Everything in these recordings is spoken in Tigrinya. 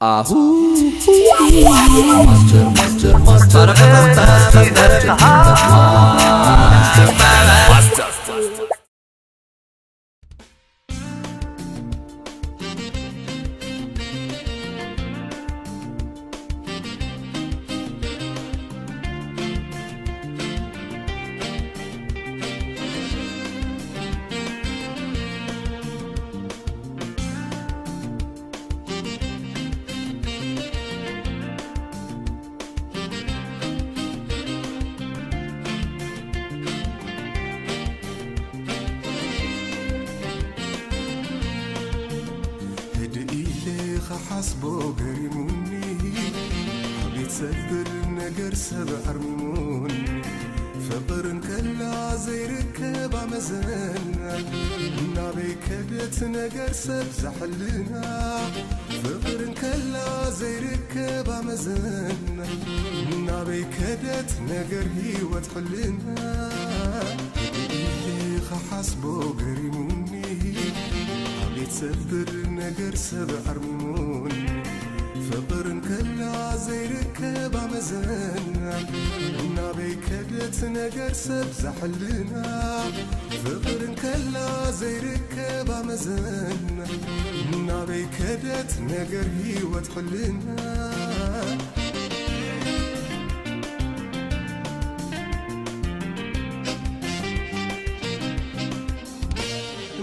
ኣሁ ማስተር ማስተር ማስተር ህድእ ኢለ ኸሓስቦ ገሪሙኒ፣ ኣቤት ሰብር ነገር ሰብ ኣርሚሙኒ። ፍቕር እንከላ ዘይርከብ ኣመዘና፣ ናበይ ከደት ነገር ሰብ ዘሕልና። ፍቕር እንከላ ዘይርከብ ኣመዘና፣ ናበይ ከደት ነገር ህይወት ሕልና። ኢለ ኸሓስቦ ገሪሙኒ፣ ኣቤት ሰብር ነገር ሰብ ኣርሚሙኒ። ፍቕር እንከላ ዘይርከብ ኣመዘና፣ ናበይ ከደት ነገር ሰብ ዘሕልና። ፍቕር እንከላ ዘይርከብ ኣመዘና፣ ናበይ ከደት ነገር ህይወት ሕልና።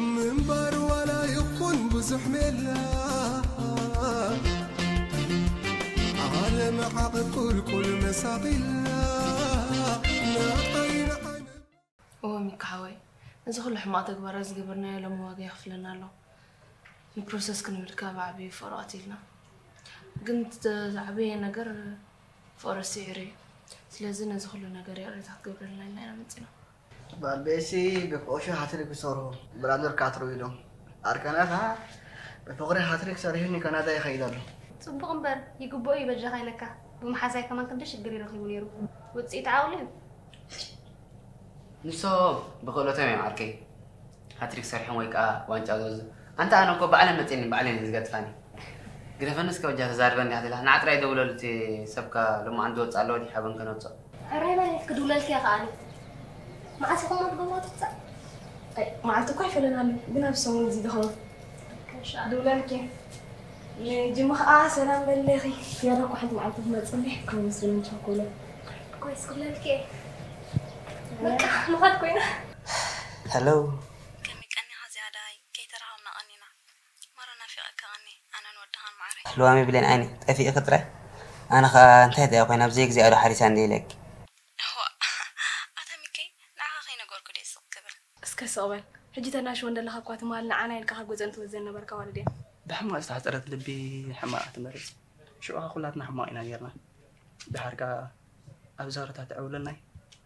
ምንባር ዋላ ይኹን ብዙሕ ሜላ፣ ዓለም ዓቕብ ቁልቁል መሳቒላ፣ ንዓይ ንዓይ እወ ሚካ ሓወይ፣ ነዚ ኩሉ ሕማቕ ተግባራት ዝገበርናዮ ሎሚ ዋጋ የኽፍለና ኣሎ። ንፕሮሰስ ክንብል ካብ ዓብዪ ፍቕሪ ቀቲልና። ግን እቲ ዝዓበየ ነገር ፍቕሪ ስዒሩ እዩ። ስለዚ ነዚ ኩሉ ነገር ይቕሬታ ክትገብረልና ኢልና ኢና መፂና። ባልቤሲ ብፍቕርሽ ሃትሪክ ዝሰርሑ ብራዘር ካትሮ ኢሎም። ኣርካና ኸዓ ብፍቕሪ ሃትሪክ ሰሪሑኒ ካናዳ ይኸይድ ኣሎ። ጽቡቕ እምበር፣ ይግብኦ እዩ በጃኻ ኢለካ። ብምሓዛይ ከማን ክንዲ ሽግር ይረኺቡ ነይሩ። ውጽኢት ዓቕሉ እዩ። ንሶም ብኽእለቶም እዮም ዓርከይ። ሃትሪክ ሰሪሖም ወይ ከኣ ዋንጫ ዝወስዱ። ኣንታ ኣነ እኮ ባዕለን መጺኤን ባዕለን እየን ዝገጥፋኒ። ግደፈኒ እስከ በጃ ተዛርበኒ እንዲኻ ትብላ። ንዓ ጥራይ ደውለሉ እቲ ሰብካ ሎማዓንቲ ዝወጽእ ኣለዎ ድዩ ሓበን ከነውጽኦ። ሕራይ ማለት ክድውለልኪ እየ ከኣ ኣነ። መዓስ ኢኹም ትገብሮ ትጻ? ኣይ፣ መዓልቲ እኮ ኣይፈለናሉን፣ ግን ኣብ ሰሙን እዚ ድኸም። ድውለልኪ። ንጅሙ ኸኣ ሰላም በለኺ። ያዳ እኮ ሓንቲ መዓልቲ ክመጽእ እንዲሕ፣ ከም ምስልን ቸኮለ። እኮ ይስኩለልኪ እየ። በቃ፣ ምኻድ ኮይና። ሄሎ። ከመይ ቀኒኻ ዝያዳይ? ከይተራኸብና ቀኒና። ማራ ናፊቐካ ቀኒ፣ ኣነን ወድኻን ማዓረይ። ልዋመይ ብሌን ዓይነይ፣ ጠፊእኺ ጥራይ? ኣነ ኸኣ እንታይ ደኣ ኮይነ፣ ኣብ ዘይግዚኣ ዶ ሓሪሳ እንደ ኢለኪ። እዋ፣ ኣታ ሚከይ፣ ንዓኻ ከይነገርኩ ድየ ስቕ ክብል? እስከ ስቕ በል። ሕጂ ተናሽወን ዘለኻ እኳ ትማል ንዓና ኢልካ ካብ ገዝአን ትወዘን ነበርካ ዋልድ እየን። ብሕማቕ ዝተሓጸረት ልቢ ሕማቕ ትመርጽ። ሽዑ ኸኣ ኩላትና ሕማቕ ኢና ኔርና። ደሓር ከኣ ኣብ ዛረታ ትዕውለናይ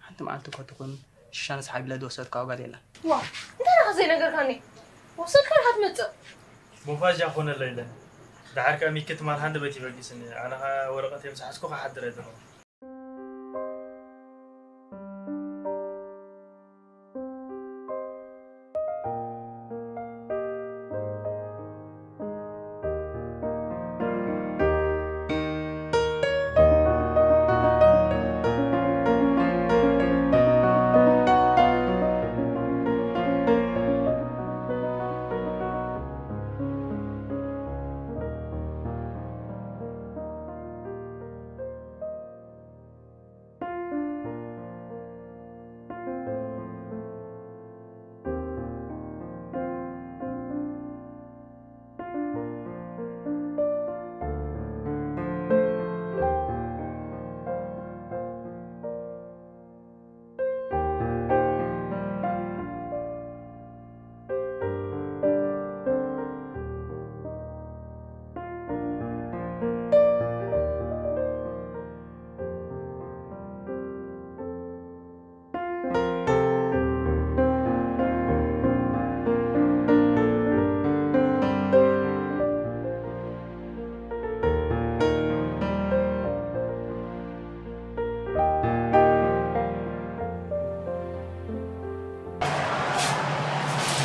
ሓንቲ መዓልቲ እኳ ትኹን ሽሻን ሰሓብ ኢለ ዝወሰድካ ጓል የለን። ዋ፣ እንታይ ደኣ ዘይነገርካኒ? ወሰድካ ዲኻ ትመጽእ? ሞፋጃ ኮነሎ ኢለን። ደሓር ከኣ ሚኪ ትማል ሃንደበት ይበጊስኒ። ኣነ ኸኣ ወረቐተይ ምስ ሓዝኩ ክሓድር እየ ዘለኹ።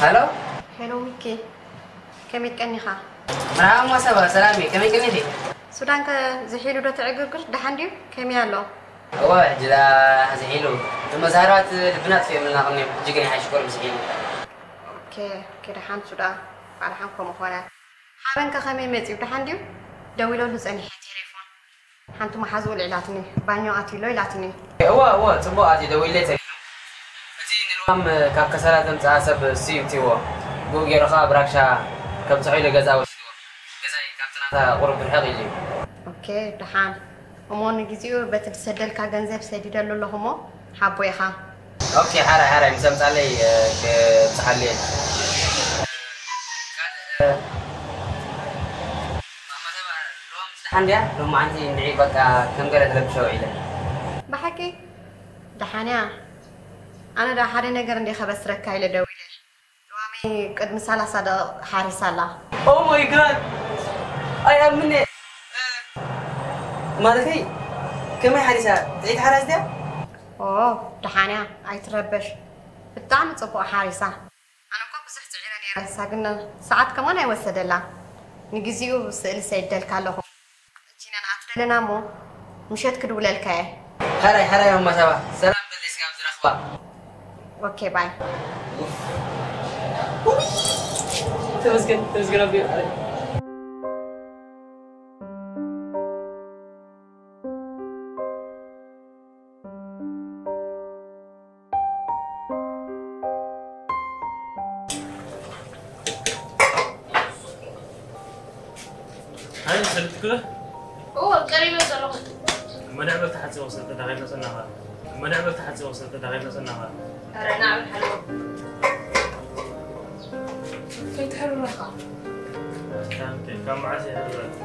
ሃሎ። ሄሎ ሚኪ፣ ከመይ ቀኒኻ? መርሓባ እሞ ሰባ፣ ሰላም እየ። ከመይ ቀኒኺ? ሱዳንከ ዝሒሉ ዶ ትዕግርግር? ደሓን ድዩ? ከመይ ኣሎ? እወ፣ ሕጂ ደኣ ዝሒሉ። እቶም መዛህርባት ልብና ኣጥፊኦምልና ቅድሚኦም፣ ሕጂ ግን ይሓይሽ ቁሩብ ዝሒሉ። ኦኬ፣ ኦኬ፣ ደሓን ሱዳ፣ ደሓን ከምኡ ኾነ። ሓበንከ ከመይ መጺኡ? ደሓን ድዩ? ደዊለሉ ጸኒሐ ቴሌፎን። ሓንቲ መሓዝኡ ልዒላትኒ፣ ባኞ ኣትዩሎ ኢላትኒ። እወ፣ እወ፣ ጽቡቕ ኣትዩ ደዊለይ ጸኒሑ። እቲ ንልዋም ካብ ከሰላ ዘምጽኣ ሰብ እሱ እዩ እትይዎ። ብኡ ገይሩ ኸኣ ብራክሻ ከብጽሖ ኢሉ ገዛ ወሲድዎ። ገዛይ ካብቲ ናታ ቁሩብ ርሕቕ ኢሉ እዩ። ኦኬ፣ ደሓን። እሞ ንግዜኡ በቲ ዝሰደልካ ገንዘብ ሰዲደሉ ኣለኹ እሞ ሓቦ ኢኻ። ኦኬ፣ ሓራይ፣ ሓራይ፣ ምስ ኣምጻለይ፣ እ፣ ክብጽሓሉ እየ። ካልእ፣ እ፣ ማማ ሰባ፣ ሎምስ ደሓን ድያ? ሎማዓንቲ እንድዒ በቃ ከም ገለ ትረብሾ ኢለ። ብሓቂ? ደሓን እያ። ኣነ ደኣ ሓደ ነገር እንድየ ከበስረካ ኢለ ደዊለ። ሎሚ ቅድሚ ሰላሳ ደቂቕ ሓሪሳ ኣላ። Oh my God! ኣይኣምን'የ። ማለተይ፣ ከመይ ሓሪሳ? ጥዒት ሓራስ ድያ? ኦ፣ ደሓን እያ፣ ኣይትረበሽ። ብጣዕሚ ጽቡቕ ሓሪሳ። ኣነ እኮ ብዙሕ ጽዒረ ነይረ፣ ንሳ ግን ሰዓት ከማን ኣይወሰደላን። ንግዜኡ ስእሊ ሰዲደልካ ኣለኹ። ሕጂ ኢና ንኣትደለና እሞ ምሸት ክድውለልካ እየ። ሓራይ፣ ሓራይ ማማ ሳባ፣ ሰላም በለይ ስጋብ ዝረኽባ። ኦኬ፣ ባይ። ተመስገን፣ ተመስገን ኣቦይ። ሃይ፣ ሰሊጥኩ ዶ? እወ፣ ቀሪበ ዘለኹ። እሞ ንዕበል ተሓጺቦ ስለ ተዳኺልና ጸናኻ። እሞ ንዕበል ተሓጺቦ ስለ ተዳኺልና ጸናኻ። ኧረ፣ ንዕበል ሓለወ። ከይትሕርረኻ። ኣታ፣ ካብ መዓስ ይሕርረካ?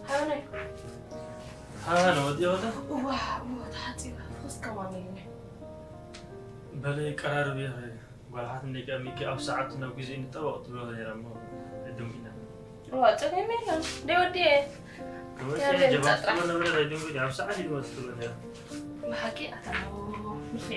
ሃበነይ። ሃበነ፣ ወዲኦ ወደ? እዋ፣ እዋ፣ ተሓጺበ። ፍኹስ ከማን ኢሉኒ። በለ፣ ቀራርብ እየ። ጓል ሓትነይ ከኣ ሚኪ ኣብ ሰዓቱ ናብ ግዜኡ ንጠበቕ ትብሎ ነይራ እሞ፣ ደንጒና። እዋ፣ ጸገም የለን። ደይ ወዲኤ። ወዲኤ፣ ያለን ጀባስ ጸጥራ። ትብሎ ነበረ፣ ደንጒ፣ ኣብ ሰዓት እዩ ዝመጽእ ትብሎ ነይራ። ብሓቂ ኣታ፣ ንፍዒ።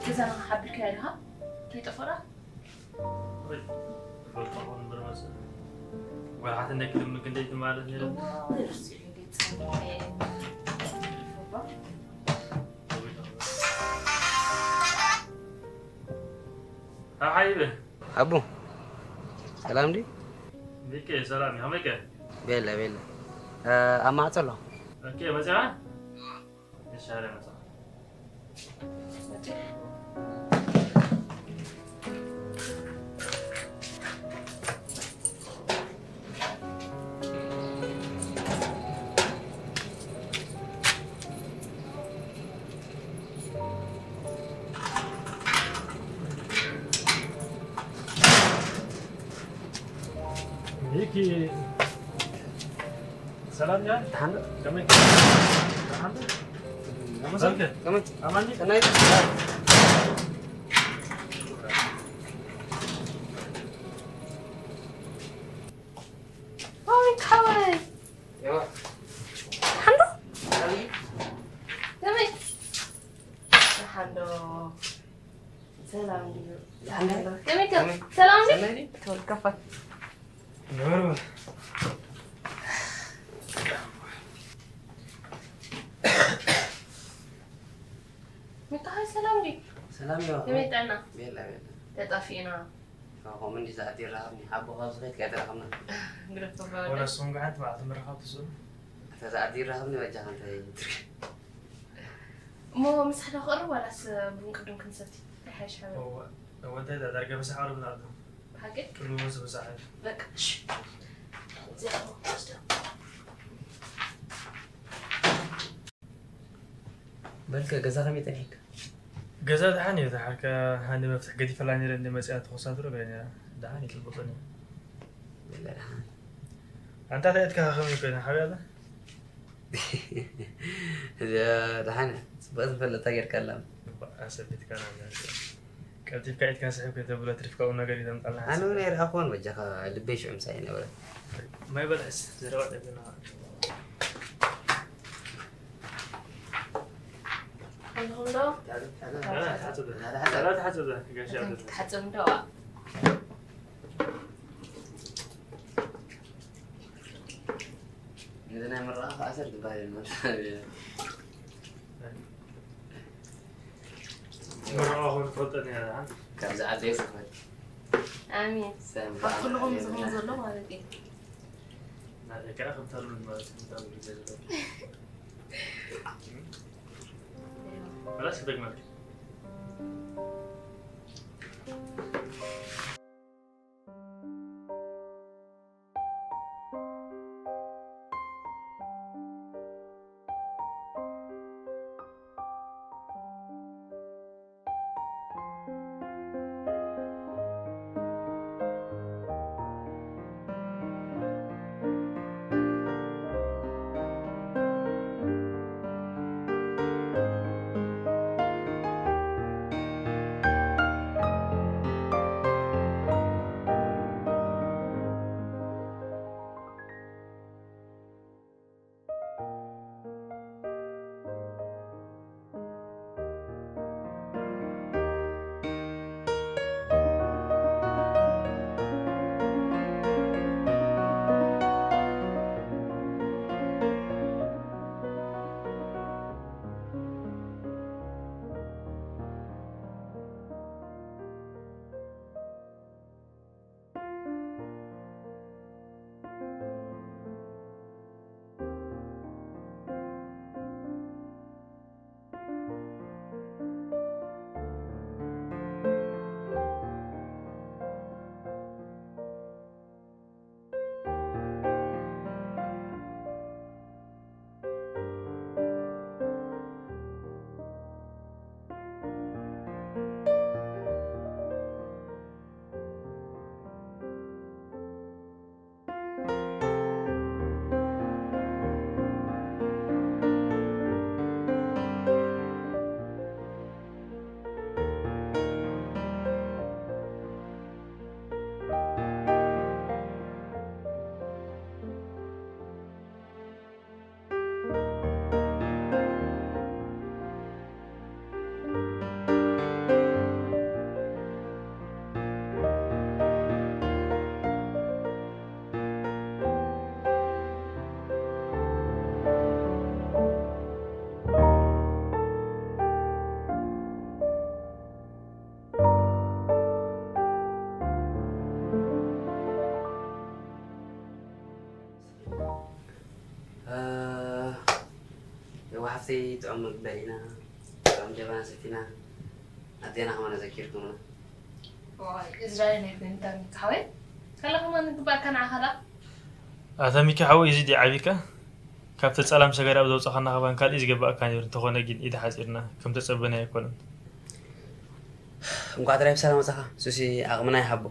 ገዛና ሓቢርካዮ ዲኻ? ከይጠፈራ? ወይ፣ በቃ፣ ኹን እምበር መሰለኝ። ጓል ሓትነይ ክልምን ክንደይ ትማለት ነይረ? እዋ፣ ወይ፣ ርሲዕ፣ እንዴት ሰማይ። እባ። ሓሓይበ። ኣቡ፣ ሰላም ድዩ? ሚኪ፣ ሰላም፣ ከመይከ? ቤለ፣ ቤለ። እ፣ ኣብ ማዕጾ ኣሎ። ኦኬ፣ መጺኻ? እሺ፣ ሓደ መጺኻ። ሚኪ፣ ሰላም ዲኻ? ደሓን ዶ? ከመይ? ደሓን ዶ? ከመይ? ከመይ? ኣማን ዲኻ? ሰናይ? ኦይ፣ ሓወይ። የዋ። ደሓን ዶ? ሰላም እዩ? ከመይ? ደሓን ዶ? ሰላም ድዩ? ደሓን ዶ? ከመይ ከ? ከመይ? ሰላም ድዩ? ሰናይ ድዩ? ተወልከፋ። ንበርበር። ሚካኤል፣ ሰላም ድዩ? ሰላም ዶ? ከመይ ጥዕና? ቤላ፣ ቤላ። ተጣፊእና። ከምኡ እንዲ ዝኣዲ ይረኸብኒ። ሓቦ ካብ ዝኸይድ ከይተራኸብና። ግደፍ ተባለ። ወላ እሱም ጋር ትባዕ ትምርኻብ ትስሉ። እተ ዝኣዲ ይረኸብኒ በጃኻ እንታይ ትርክ? እሞ ምሳሕ ዶ ክቕርብ ዋላስ ቡን ቅድም ክንሰቲ? እንታይ ሓይሽ ሓበን? እወ፣ እወ፣ እንታይ ዳ-፣ ዳርጋ ምሳሕ ቅርብ ንኣዱ። ብሓቂ? ቅድሚ ምስ ምሳሕ። በቃ፣ እሺ። እዚኣ እሞ ወስደ። በልከ፣ ገዛ ከመይ ጸኒሕካ? ገዛ ደሓን እዩ፣ ደሓን ከ ሃኒ መፍትሕ ገዲፈላ ነይረ፣ እንደ መጽኣ ተኾሳትሮ ገለ ነይራ። ደሓን እዩ፣ ጽቡቕ ጸኒሑ። ኣንታ እንታይ ኢትካ ከመይ ኮይና ሓብያ ኣለ? እዚኣ ደሓን እያ። ጽቡቕ ዝፈለጣ ጌርካ ኣላ። ኣሰቢትካ ና ቀልጢፍካ ኢትካ ስሕብ ከይተብሎ ትሪፍካ ቁም ነገር ይተምጣልና። ኣነ እውን ኣይረኣኹዎን በጃኻ፣ ልበይ ሽዑ ምሳይ ነበረ። ማይ በልዕስ ዘረባ ጠብና። ኣለኹም ዶ? ተሓጽብ ጋሻ። ተሓጽብ ዶ? እዚ ናይ ምርቓ ከኣሰር ዝበሃል እዩ ማለት እዩ። ምርቓ ኹን ትፈልጦ ነይራ። ካብዚ ዓበይ ክፈት ኣሜን። ሰም ኣብ ኩልኹም ዝኹም ዘሎ ማለት እዩ። ናተካ ከም ተርምን ማለት ከም ተርምን ዘሎ። በላስ ክደግመልክ። የዋሓፍተይ ጥዑም ምግቢ በሊዕና፣ ጥዑም ጀበና ሰቲና፣ ኣዴና ከማን ኣዘኪርኩምና። እዝራኤል ናይ ኮይንካ ሓወይ ከለኹማ ንግባእካ ንዓኻ ዳ ኣታ ሚኪ ሓወይ፣ እዚ ድዩ ዓቢካ? ካብቲ ጸላም ሰገር ኣብ ዘውጻኻና ካባን ካልእ ዝገባእካ ነይሩ፣ እንተኾነ ግን ኢድ ሓጺርና ከም ተጸበናዮ ኣይኮነን። እንኳዕ ጥራይ ብሰላም ወጻኻ። ሱሲ ዓቕምና ይሃቦ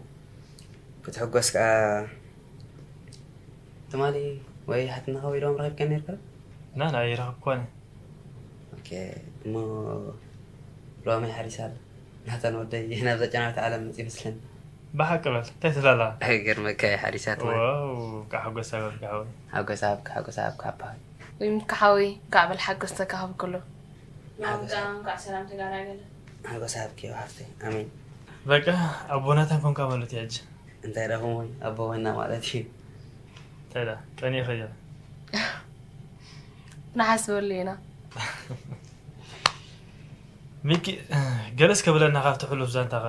ክትሕጎስ ከኣ። ትማሊ ወይ ሓትነኻ ወይ ዶም ረኺብካ ነርካ? ና ና ኣይረኸብኳን። ኦኬ፣ እሞ ሎሚ ሓሪሳ ኣላ። ናተን ወደይ ናብዛ ጨናዊት ዓለም መጽእ ይመስለኒ። ብሓቂ በል እንታይ ትላላ? ኣይገርመካ እየ ሓሪሳ ትማሊ። ዋው፣ እንኳዕ ሓጎሳ በልካ ሓወይ። ሓጎስ ሃብካ፣ ሓጎስ ሃብካ ኣባይ። ወይ ምካ ሓወይ እንኳዕ በል ሓጎስ ተካኸብ ኩሉ። ማምቃ እንኳዕ ሰላም ተጋላገለ። ሓጎስ ሃብኪ ወሓፍተይ። ኣሜን። በቃ ኣቦ ናታን ኮንካ ማለት እዩ ሕጂ። እንታይ ደኹም ወይ ኣቦ ወና ማለት እዩ። እንታይ ዳ ቀኒ ይኸያ ንሓስበሉ ኢና። ሚኪ፣ ገለስ ከብለና ካብቲ ሕሉፍ ዛንታኻ።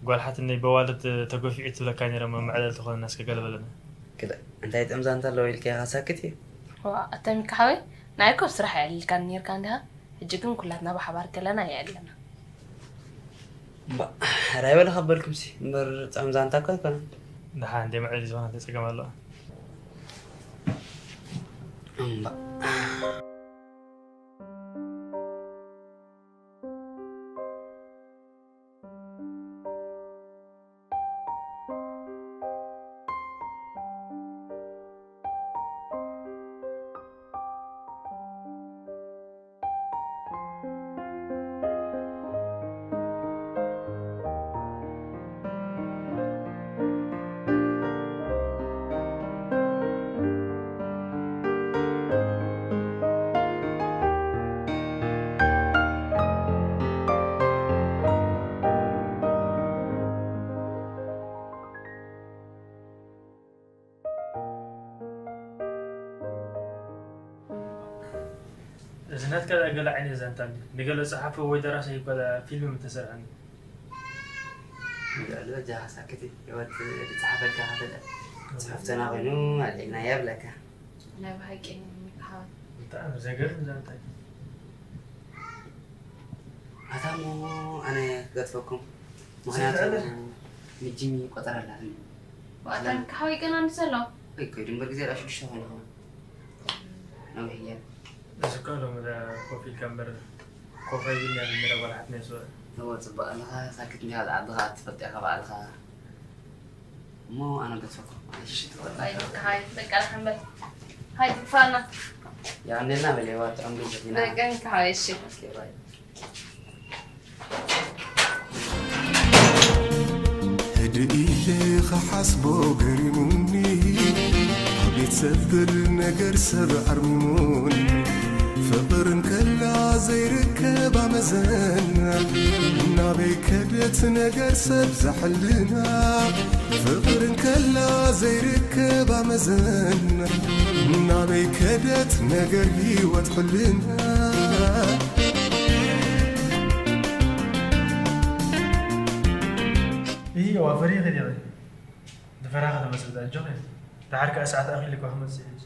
ጓል ሓትነይ በዋልድ ተጎፊዑ ትብለካ ነይረ እሞ መዕለል ትኾነና እስከ ገለ በለና። ክደ እንታይ ጥም ዛንታ ኣለዎ ኢልካ ኢኻ ሳክት እዩ። ዋ ኣታ ሚኪ ሓወይ ንዓይ እኮ ብስራሕ የዕልልካኒ ነይርካ እንዲኻ። ሕጂ ግን ኩላትና ብሓባር ከለና የዕልለና። እምባ ሕራይ በለ ከበልኩምሲ እምበር ጥዑም ዛንታ እኮ ኣይኮነን። ደሓን እንደ መዕለሊ ዝኾነ እንታይ ጸገም ኣለዋ? እምባ እዚ ናትካ ገለ ዓይነት ዛንታ እንዲ ንገለ ጸሓፊ ወይ ደራሲ ይኮላ ፊልም ምተሰርሐኒ። ንገለ ጃሃ ሳክቲ ህይወት ዝጸሓፈልካ ከፈለ ጽሑፍ ተናኺኑ ኣልዒልና የብለካ። ናይ ብሓቂ ንሓወት። ብጣዕሚ ዘገርም ዛንታ እዩ። ኣታ እሞ ኣነ ክገድፈኩም። ምኽንያቱ ስለ ምጅኝ ቆጠር ኣላትኒ። ብኣታን ክሓወይ ገና እንዲ ዘሎ። ወይ ከይዱ እምበር ግዜ ዳ ሽዱሽተ ኮይኑ ይኸውን። ነዊሕ እያ። እዚ እኮ ሎሚ ዳ ኮፍ ኢልካ እምበር ኮፍ ኣይብልን እያ ዝምረ ጓል ሓትነይ ስወ። እወ፣ ጽቡቕ ኣለኻ። ሳክት እንዲኻ ዝዓድኻ ትፈልጥ ኢኻ ባዕልኻ። እሞ ኣነ ገድፈኩም። እሺ፣ ትፈልጥ። ባይ፣ በቃ፣ ሃይ፣ በቃ፣ ንሓንበል። ሃይ፣ ትክፋልና። ያው፣ እንዴና በል፣ ያው፣ ጥዑም ጊዜ ዲና። በቃ፣ እንካ፣ ሃይ፣ እሺ። ኦኬ፣ ባይ። ህድእ ኢለ ክሓስቦ ገሪሙኒ፣ ቤት ሰብር ነገር ሰብ ኣርሚሙኒ። ፍቕር እንከላ ዘይርከባ መዘና፣ ናበይ ከደት ነገር ሰብ ዘሕልና። ፍቕር እንከላ ዘይርከባ መዘና፣ ናበይ ከደት ነገር ህይወት ሕልና። ይህ ዋፈሪ ኸዲቐ ዝፈራኸ ተመስል ኣጆኸ። ደሓር ከኣ ሰዓት ኣኺሉ እኳ ክመጽእ እዩ።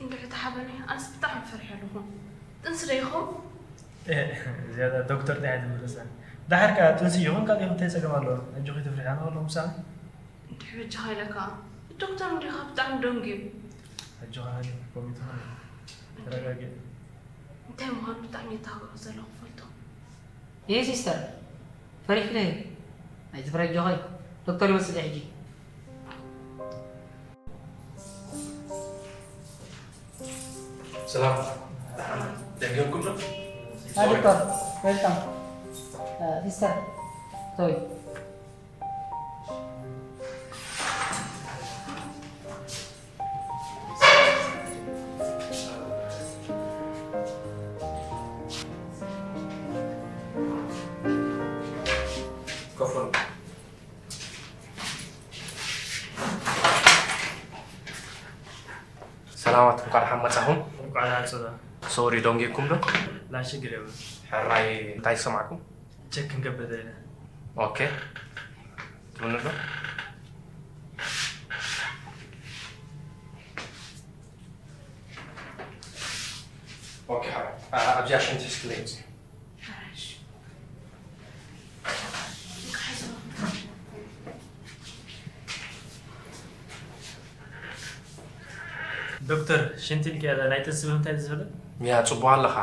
እንድዒ ተሓበኒ፣ ኣነስ ብጣዕሚ ፈሪሐ ኣለኹ። ጥንሲ ዶ ኢኹም? ኤ፣ ዝያዳ ዶክተር እንታይ ዝምልሳ? ደሓር ከኣ ጥንሲ ይኹን ካልእ እንታይ ጸገም ኣለዎ? ኣጆኺ ተፍሪሐ፣ ኣነ ከለኹ ምሳኺ። እንድዒ በጃኻ ኢለካ፣ ዶክተር እንዲኻ ብጣዕሚ ደንጉዩ። ኣጆኻ ሃኒ፣ ኮሚት ኾነ። ተረጋጊ። እንታይ ምዃኑ ብጣዕሚ እየ ተሃዊኹ ዘለኹ ፈልጦ። ይሄ ሲስተር፣ ፈሪሕኪ ዶ? ኣይትፍረጂ ኾይ፣ ዶክተር ይመጽእ ሕጂ። ሰላም። ደንገምኩም ዶ? አ፣ ዶክተር፣ ዌልካም። አ፣ ሲስተር፣ ሶሪ። ኮፍ በሉ። ሰላማት፣ እንኳዕ ደሓን መጻኹም። እንኳዕ ደሓን ጸና። ሶሪ፣ ደንጊኩም ዶ? ላ፣ ሽግር የብሉን። ሕራይ፣ እንታይ ይሰማዕኩም? ቸክ ክንገብር ዘለና። ኦኬ። ትብሉኒ ዶ? ኦኬ፣ ሓራይ። ኣ-፣ ኣብዚኣ ሽንቲ ሒዝክለይ ምጺ። ዶክተር፣ ሽንቲ ኢልካያ፣ ናይ ጥንሲ ምህምታይ ዝፍለጥ? ያ፣ ጽቡቕ ኣለኻ።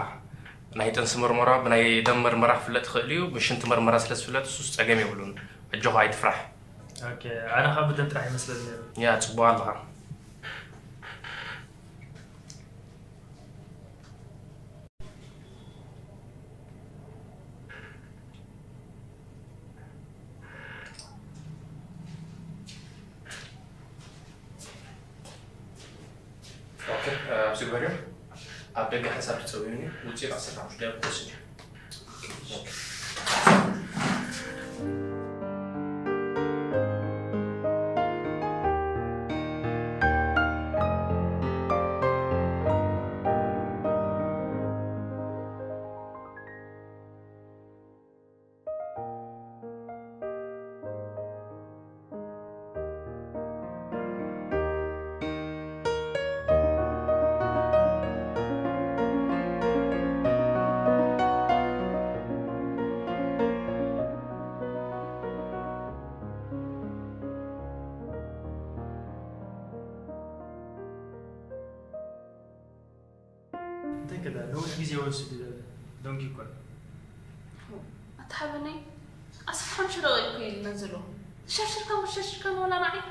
ናይ ጥንሲ ምርመራ ብናይ ደም ምርመራ ክፍለጥ ይኽእል እዩ። ብሽንቲ ምርመራ ስለ ዝፍለጥ፣ እሱስ ጸገም የብሉን። ኣጆኻ፣ ኣይትፍራሕ። ኦኬ፣ ኣነ ካብ ብደም ጥራሕ ይመስለኒ ነይሩ። ያ፣ ጽቡቕ ኣለኻ። ኦኬ፣ እ፣ ኣብዚ ግበርዮ። ኣብ ደገ ሓንሳብ ትጸውዩኒ፣ ውጽኢት ዓሰርተ ሓሙሽተ ደቂቕ ክወስድ እዩ። ኦኬ። እንታይ ከዳ ነዊሕ ግዜ ወስድ ይላል። ዶንኪ እኮ። ኣታ ሓበነይ፣ ዓሰርተ ሓሙሽተ ደቂቕ እኮ ኢልና ዘሎ። ተሸርሽርካ መሸርሽርካ ንወላ ንዓይ።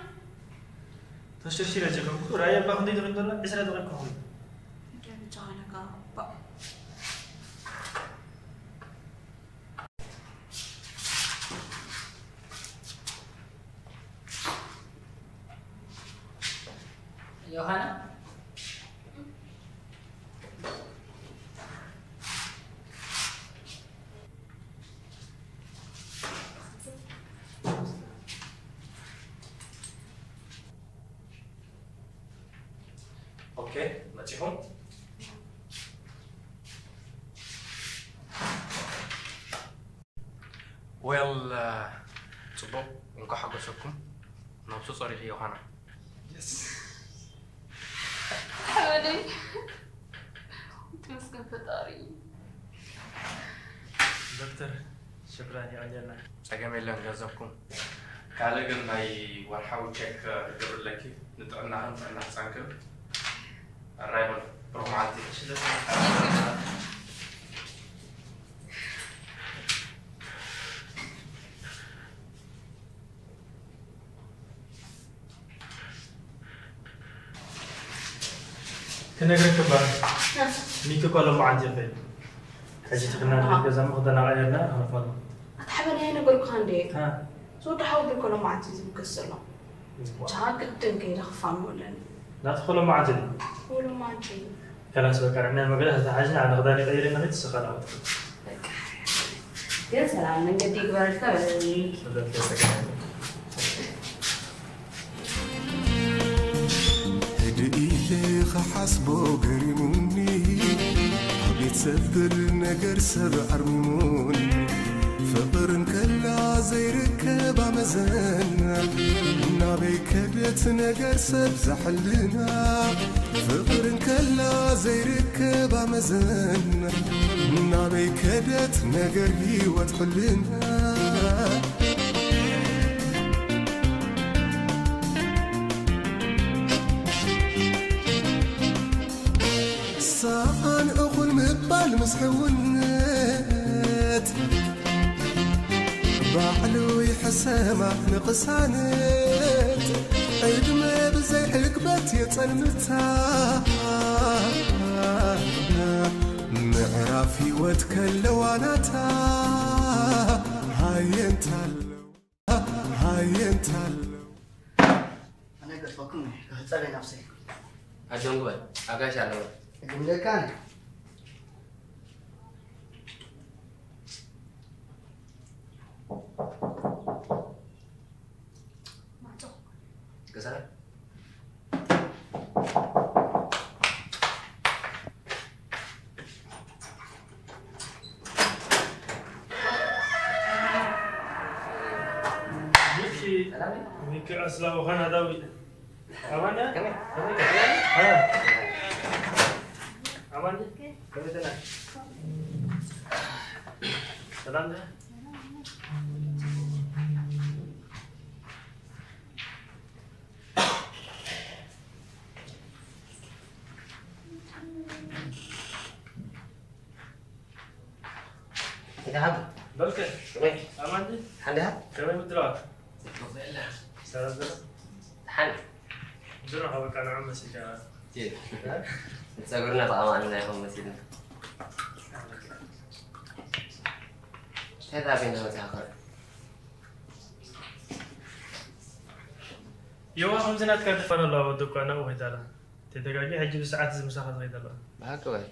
ተሸርሺረ ጀመርኩ። ራእይ ኣባ ክንደይ ደቂቕ ዘሎ? ዕስራ ደቂቕ ክኸውን። እንታይ ብቻ ነጋ ባ። ዮሃና? ኦኬ፣ መጺኹም? ዌል፣ ጽቡቕ፣ እንኳዕ ሓጎሰኩም። ነብሱ ጸሪኹ ዮሃና። ሓወደይ፣ ተመስገን ፈጣሪ። ዶክተር፣ ሽክራን፣ የቐንየልና። ጸገም የለን፣ ገንዘብኩም። ካልእ ግን ናይ ወርሓዊ ቸክ ክትገብርለኪ፣ ንጥዕናኽን ጥዕና ህጻንክን። ኣራይ በሉ፣ ብሩኽ መዓልቲ። ክነግረኪ እባ፣ ሚኪ እኮ ሎማዓንቲ ይኽእል። ሕጂ ትኽና ንብል ገዛ እሞ ክደና ቀይርና ንኸፋሉ። ኣታ ሓበን ኣይነገርኩኻን ድየ? ሃ። ዝወዲ ሓወቦይ እኮ ሎማዓንቲ እዩ ዝብገስ ዘሎ። ብቻ ግድን ከይደ ክፋኖ ኣለኒ። ናትኺ ሎማዓንቲ ድዩ? ሎማዓንቲ እዩ። ከላስ በቃ ንሕና መገዳ ተተሓዝና ኣነ ክዳን ይቀይር ንኺድ ስኻ ናወት። ግን ሰላም መንገዲ ይግበረልካ በለኒ። ህድእ ኢለ ክሓስቦ ገሪሙኒ ኣቤት ዘብል ነገር ሰብ ዓርሚሙኒ ፍቕር እንከላ ዘይርከባ መዘና ናበይ ከደት ነገር ሰብ ዘሕልና ፍቕር እንከላ ዘይርከባ መዘና ናበይ ከደት ነገር ህይወት ሕልና ሰኣን እኹል ምባል ምስ ሕውነት ባዕሉ ይሕሰማ ንቕሳነት ዕድመ ብዘይ ዕግበት የጸልምታ ምዕራፍ ህይወት ከለዋ ናታ ሃየንታለው ሃየንታለው ኣነ ገጥፈኩም ክሕጸበ ናብሰይ ኣደንጉበል ኣጋሽ ኣለወ ግምደካን ገሰራ ሚኪ ሚኪ ኣስላው ካናዳዊ ኣማን ዲያ? ከመይ? ከመይ? እ። ኣማን ዲያ? ከመይ ትነህ? ሰላም ዲያ? እንተ ሓቡ በልከ ከመይ ኣማን ዲ ሓንዲኻ ከመይ ምድራዋት ጽቡቕ ዘላ ሰላም ዘላ ሓን ድሮ በቃ ንዓ መሲልካ ጸጉርና ተቐማምና ኢኹም መሲልና እንታይ ዳቤና መጽሓ ኸረ የዋ ከምዚ ናትካ ትፋን ኣለዋ ወዲ እኳ ናብኡ ከይዳ ኣላ ተደጋጊ ሕጂ ብሰዓት እዚ ምሳኻ ትኸይድ ኣለዋ ብሓቂ ወይ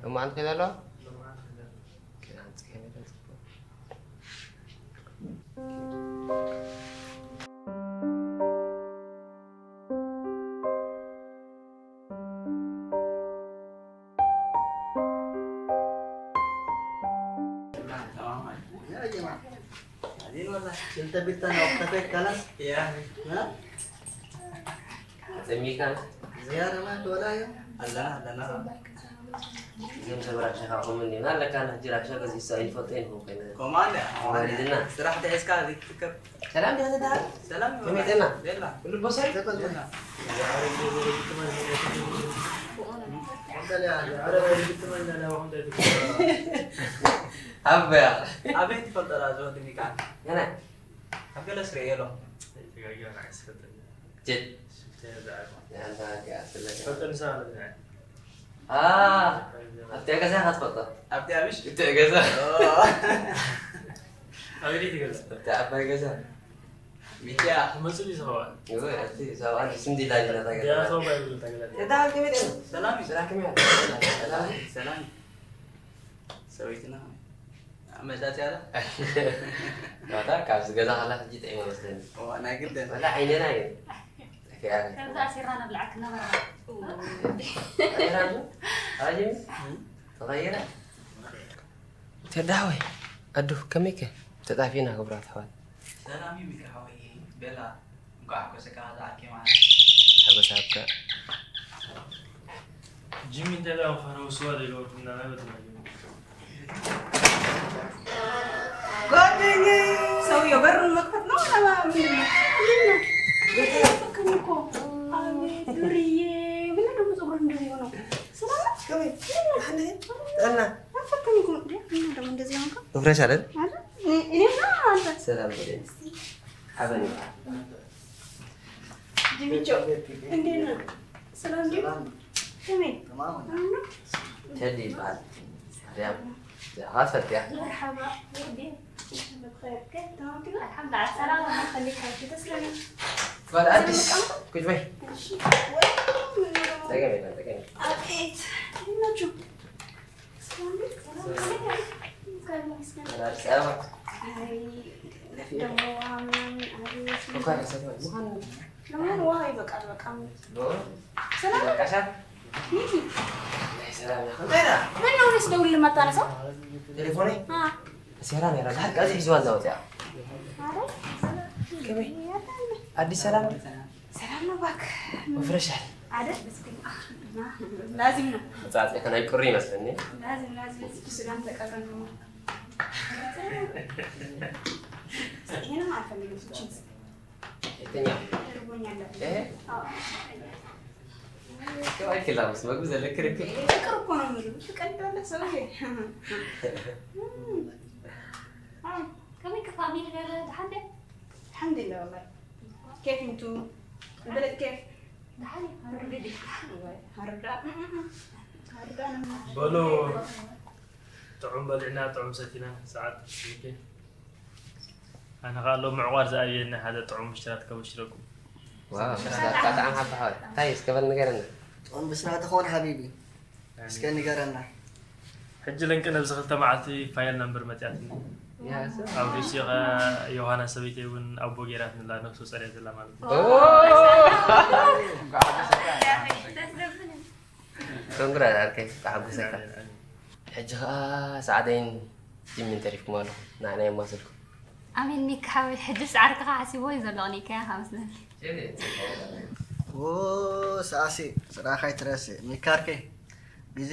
እሞ ኣንቲ ከይዳ ኣለዋ ሎማዓንቲ ከይዳ ኣላ ክዳን ጽሒነ ጽቡቕ يا جماعة. بعدين والله شلت بنتنا وأختك خلاص. يا. ها؟ ጸሚካ زيارة ما ولا يوم. ኣለና ኣለና እዞም ሰብ ራሻኻ ከምኡ እንዲና ኣለካ ሕጂ ራሻ ገዚሳ ይፈልጦ ይንኸው ኮይነ كمان. ወሪድና ስራሕ ተሒዝካ ዘይትርከብ ሰላም ዲኻ ተዳሃር ሰላም ከመይ ጤና ሌላ ኩሉ ቦሰል ሌላ ኣበያ ኣበይ ትፈልጠላ ዝወዲ ሚቃ ገና ኣብ ገለ ስርየ የሎ ጀት ሽፍተ ዘዓርባ ያንታ ጋር ስለካ ፈጠን ሰዓት ኣብቲ ገዛ ኢኻ ትፈልጦ ኣብቲ ኣብሽ እቲ ገዛ ኣበይ ትገዛ ኣብቲ ዓባይ ገዛ ሚኪያ መፅኡ ዝኸዋል ይወ ኣብቲ ሰብኣን ስንዲ ዳጅነታ ገዛ ዲያቶ ባይብሉ ተገለጠ ተዳሃር ከመይ ጤና ሰላም እዩ ስራሕ ከመይ ሰላም እዩ ሰበይትና መዳት ያለ ማታ ካብዚ ገዛ ከላ ሕጂ ጥዒመ መስለኒ ናይ ግደን ወላ ዓይነና እዩ ጠፊኣና ከምዛ ኣሲራ ነብልዓክ ነበራ ተቐይራ ኣጆ ተቐይራ ተዳወይ ኣዱ ከመይከ ተጣፊና ክቡራት ኣሕዋት። ሰላም እዩ ሚኪ ሓወይ። ቤላ፣ እንኳዕ ሓጎሰካ። ዝኣርኬ ማለት ሓጎስ ኣብካ። ጅሚ እንተ ደኣ ምዃኑ ውስዋ ዘይገበርኩምና ናይ በትናዮ። ጓደኛዬ ሰውየው በሩን መክፈት ነው። ምንድን ነው? ምንድን ነው? ናፈቅከኝ እኮ። አቤት ዱርዬ። ምን ነው ደግሞ ጸጉርህ እንደዚህ ሆነው? ሰላም ነው? ከመይ? ደህና። ናፈቅከኝ እኮ። እንዴ? ምን ነው ደግሞ እንደዚህ ሆንከው? መፍረሻ አይደል? አይደል? እኔ- እኔማ አንተ ሰላም በለኝ። ሓበን ይበሃል። ጅሚቾ፣ እንዴት ነህ? ሰላም ነው? ከመይ? ቴዲ ይበሃል። ሪያም፣ ዝኻ ትፈልጥያ? መርሓባ፣ ወዲ። ብኸይር፣ ከ-፣ ተማም ኪሎ? ኣልሓምዱሊላህ፣ ሰላም፣ ኣልሓምዱሊላህ፣ ተስለሚ። ጓል ኣዲስ፣ ቁጭ በይ። እሺ፣ ወይ፣ ምን ነው? ጸገም የለን፣ ጸገም የለን። ኣቤት፣ እንዴት ናችሁ? ሰላም ነው? ሰላም ነው? ከመይ? ከመይ? ጓል ኣዲስ ኣበባ። ኣይ፣ ደሞ ውሃ ምናምን፣ ኣቤት። እንኳን ተሰማኝ። ምዃን ለምን ውሃ ይበቃል፣ በቃ። ዶ? ሰላም ነው? በቃሻል? ሚኪ፣ ናይ ሰላም ኢኻ። እንታይ ደኣ? ምን ነው እኔ ስደውል ለማታነሳው? ቴሌፎነይ አ፣ ሴራ ነይራ። ድሓር ቃልሲ ሒዝዋ እንዳወፅያ። አረ፣ ከመይ? ኣዲስ ሰላም? ሰላም ነው እባክህ። መፍረሻል። አይደል? እስኪ፣ ላዚም ነው። መጻጽ ከናይ ቁሪ ይመስለኒ። ላዚም፣ ላዚም። እስኪ ስጋም ተቀረን ነው። ይሄን አልፈልግም። ቺዝ የትኛው? ተርቦኛል። ይሄ? አዎ። ከማይ ክላ ምስ መግቢ ዘለክ ርክብ። ፍቅር እኮ ነው የምልህ። ፍቅር እንዳለ ሰውዬ። አዎ። ከመይ ከ ፋሚሊ ገለ ደሓን ደ? ኣልሓምዱሊላህ ወላሂ። ኬፍ እንቱ ብለት ኬፍ። ደሓን እዩ። ሃሩዳ። ሃሩዳ። ሃሩዳ ነው። በሉ ጥዑም በሊዕና ጥዑም ሰቲና ሰዓት ኦኬ። ኣነ ከዓ ሎም ምዕቋር ዝኣብየኒ ሓደ ጥዑም ብሽራት ከበሽረኩም። ዋው፣ ብስራትካ ጣዕም ሓባ ሓወይ። እንታይ እስከ በል ንገረና። ጥዑም ብስራት ኾን ሓቢቢ እስከ ንገረና። ሕጂ ለንቅነ ኣብዚ ክልተ መዓልቲ ፋይል ነምበር መፅያትኒ። ያ ሰብ። ኣብ ርእሲኡ ኸ ዮሃና ሰበይተይ እውን ኣቦ ገይራትንላ ነፍሱ ፀርያ ዘላ ማለት እዩ። ኦ! ኮንግራ ኣርከይ፣ ተሓጉሰካ። ሕጂ ኸኣ ሰዓደይን ጅሚን ተሪፍኩም ኣለኹም። ንዓና የማስልኩም። ኣሜን ሚኪ ሓወይ፣ ሕጅስ ዓርክኻ ሓሲብዎ እዩ ዘሎ፣ ኒካያ ካብ መስለኒ። ዎ ሰኣሲ ስራኻ ይትረስእ ሚካርከይ ግዜ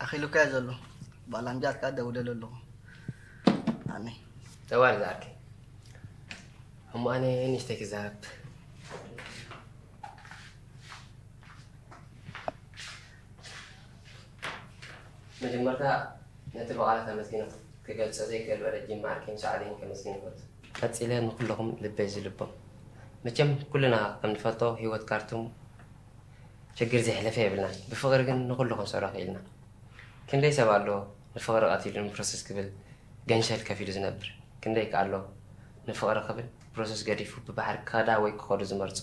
ኣኺሉካ እዩ ዘሎ። ባላምጃትካ ደውለሉ ኣለኹ። ኣሜን። ጠዋል ዝኣርኪ። እሞ ኣነ ንእሽተይ ክዛረብ። መጀመርታ ነቲ ብቓላት ኣመስጊነ ክገልጾ ዘይክእል ረጅም መዓርከይን ሰዓደይን ከመስግን ይፈቱ። ቀጺለ ንኹልኹም ልበይ ዝልቦም። መቸም ኩልና ከም ንፈልጦ ህይወት ካርቱም ችግር ዘየሕለፈ የብልናን። ብፍቕሪ ግን ንኹሉ ክንሰሮ ክኢልና። ክንደይ ሰብ ኣሎ ንፍቕሪ ቀቲሉ ንፕሮሰስ ክብል ገንሸል ከፊሉ ዝነብር። ክንደይ ከ ኣሎ ንፍቕሪ ክብል ፕሮሰስ ገዲፉ ብባሕሪ ክኸዳ ወይ ክኸዱ ዝመርጹ።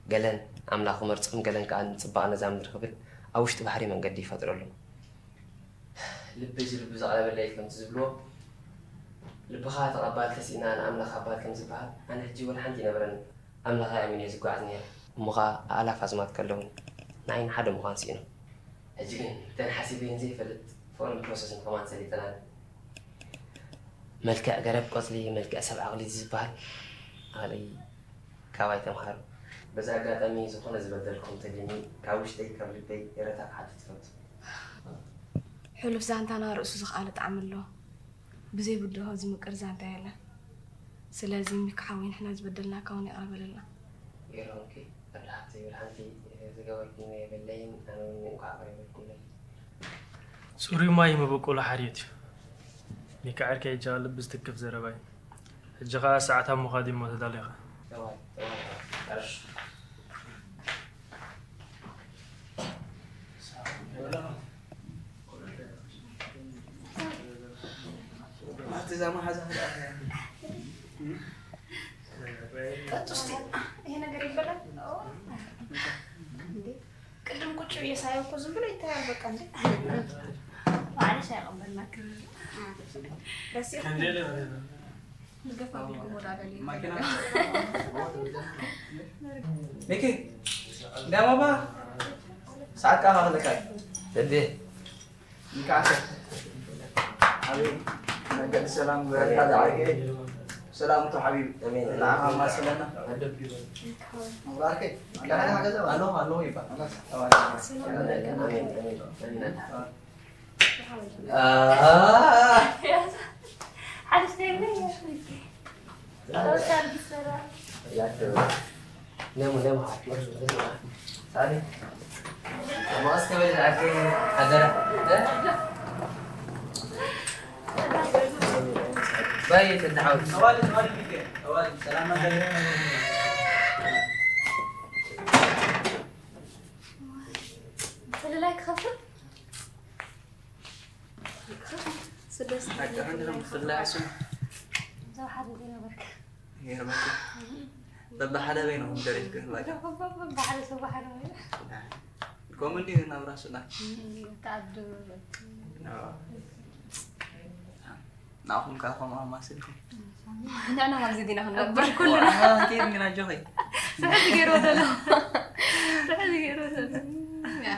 ገለን ኣምላኽ ክመርጾም ገለን ከኣ ንጽባቐ ነዛ ምድሪ ክብል ኣብ ውሽጢ ባሕሪ መንገዲ ይፈጥረሎም። ልቢ እዚ ልቢ ዘቕለበለይ ከምቲ ዝብልዎ ልብኻ ተቐባል ተሲእና ንኣምላኽ ኣባል ከም ዝበሃል ኣነ ሕጂ ወላ ሓንቲ ይነበረኒ። ኣምላኸይ ኣሚነ እየ ዝጓዓዝ ነይረ። እሞ ኸኣ ኣእላፍ ኣዝማድ ከለዉኒ ንዓይ ንሓደ ምዃን ስኢኖም። ሕጂ ግን እተን ሓሲበየን ዘይፈልጥ ፍቕርን ፕሮሰስን ከማን ሰሊጠናኒ። መልክዕ ገረብ ቆጽሊ፣ መልክዕ ሰብ ዓቕሊ ዝበሃል ዓቕሊ ካባይ ተምሃሩ። በዚ ኣጋጣሚ ዝኾነ ዝበደልኩም እንተልዩኒ ካብ ውሽጠይ ካብ ልበይ ይቕሬታ ክሓትት እፈቱ። ሕሉፍ ዛንታና ርእሱ ዝኸኣለ ጣዕሚ ኣለዎ። ብዘይ ብድሆ ዝምቅር ዛንታ የለን። ስለዚ ሚኪ ሓወይ ንሕና ዝበደልናካ እውን ይቕረ በለልና። ሜሮን፣ ኣደ ሃብተይ፣ ወላ ሓንቲ ዝገበርኩሞ የብለይን፣ ኣነ እውን እንኳዕ ይቕረ በልኩምለይ። ፅሩይ ማይ መበቆሉ ሓርዮት እዩ። ሚኪ ዓርከይ እጃ ልቢ ዝትክፍ ዘረባ እዩ። ሕጂ ኸዓ ሰዓት ኣብ ምዃድ እዩ እሞ ተዳሊኻ። ጠዋል፣ ጠዋል፣ ጠዋል። ኣብቲ ዛማ ሓዛ ክልኣት እያ። ጠጡ እስቲ። ይሄ ነገር ይበላል? ኦ። እንዴ? ቅድም ቁጭ ብዬ ሳየው እኮ ዝም ብሎ ይታያል። በቃ እንዴ? ማለሽ ኣይቐበልናክን። ረሲእኹም? ንገፋ ቢልኩም ወደ ኣደል እዩ። ሚኪ፣ እንዳ ማማ፣ ሰዓት ከኣ ክልካ እዩ። እንዴ? እንካ ዓሰብ። ኣቤት። መንገዲ ሰላም ግበረልካ ዝዓርከይ። ሰላም እቶ ሓቢቢ። ኣሜን። ንዓኻ ማስለና። መብራርከይ። ኣለኻ ገዛ? ኣለኹ፣ ኣለኹ ይባል። ኣሜን፣ ኣሜን። ሓሪፍ ነይሩ። ነሙ፣ ነሙ፣ ሓፍ፣ ነሙ፣ ነሙ፣ ሓፍ። ሳሪ። መቐስ ከበል ዝዓርከይ ሓደራ። ባይ ተተሓወስ። ተለላይ ክኸፍት? ስደስ ሓቂ ሓንቲ ነው፣ ስላሱ። ዘው ሓደ ዘይነበርካ። ይገርመካ። በብሓደ በይንኹም ደሪፍክን በቃ። በብሓደ ሰብ ብሓደ ወይ። ከምኡ እንዲሁ ናብራ ሱዳን። ተዓዱ። ኣዎ። ንዓኹም ከኣ ከምኡ ኣማሲልኩም። ንሕና ኣብዚ ዲና ክንነብር ኩልና። ኣዋ፣ ከይድ ግን ኣጆኺ። ስሕል ገይርዎ ዘሎ። ስሕል ገይርዎ ዘሎ። ያ።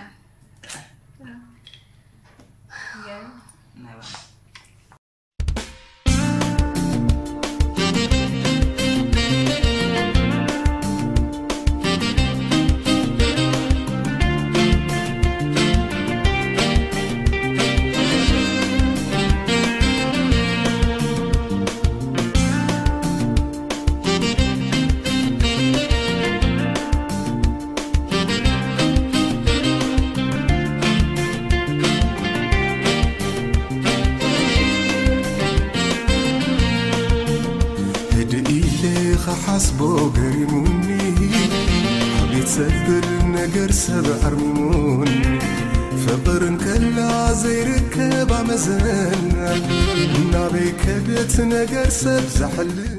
ያ። ናይ ባዕሉ። ህድእ ኢለ ክሓስቦ ገሪሙኒ፣ ኣቤት ዘብል ነገር ሰብ ኣርሚሙኒ። ፍቕር እንከላ ዘይርከብ ኣመዘን፣ ናበይ ከደት ነገር ሰብ ዘሕልፍ።